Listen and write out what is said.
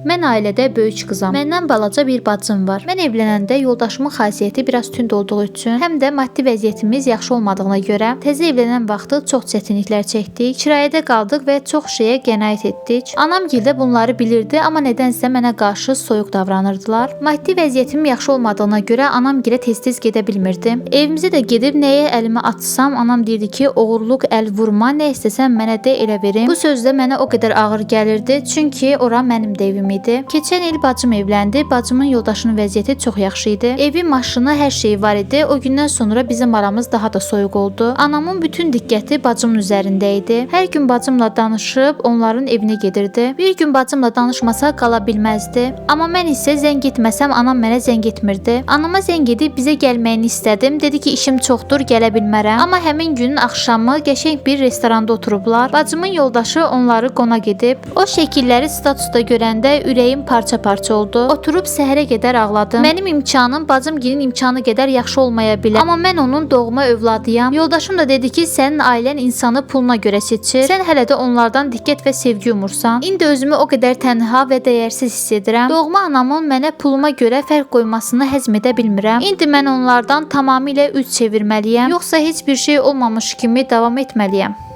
Mən ailədə böyük qızam. Məndən balaca bir bacım var. Mən evlənəndə yoldaşımın xasiyyəti biraz tünd olduğu üçün, həm də maddi vəziyyətimiz yaxşı olmadığına görə təzə evlənən vaxtı çox çətinliklər çəkdik. Kirayədə qaldıq və çox şeyə qənaət etdik. Anamgil də bunları bilirdi, amma nədənsə mənə qarşı soyuq davranırdılar. Maddi vəziyyətim yaxşı olmadığına görə anamgilə tez-tez gedə bilmirdim. Evimizə də gedib nəyə əlimi atsam, anam deyirdi ki, oğurluq əl vurma, nə istəsən mənə də elə verim. Bu söz də mənə o qədər ağır gəlirdi, çünki ora mənim də evim idi. Keçən il bacım evləndi. Bacımın yoldaşının vəziyyəti çox yaxşı idi. Evi, maşını, hər şeyi var idi. O gündən sonra bizim aramız daha da soyuq oldu. Anamın bütün diqqəti bacımın üzərində idi. Hər gün bacımla danışıb onların evinə gedirdi. Bir gün bacımla danışmasa qala bilməzdi. Amma mən isə zəng etməsəm anam mənə zəng etmirdi. Anama zəng edib bizə gəlməyini istədim. Dedi ki, işim çoxdur, gələ bilmərəm. Amma həmin günün axşamı qəşəng bir restoranda oturublar. Bacımın yoldaşı onları qonaq edib. O şəkilləri statusda görəndə ürəyim parça-parça oldu. Oturub səhərə qədər ağladım. Mənim imkanım bacımgilin imkanı qədər yaxşı olmaya bilər. Amma mən onun doğma övladıyam. Yoldaşım da dedi ki, sənin ailən insanı puluna görə seçir. Sən hələ də onlardan diqqət və sevgi umursan. İndi özümü o qədər tənha və dəyərsiz hiss edirəm. Doğma anamın mənə puluma görə fərq qoymasını həzm edə bilmirəm. İndi mən onlardan tamamilə üz çevirməliyəm. Yoxsa heç bir şey olmamış kimi davam etməliyəm.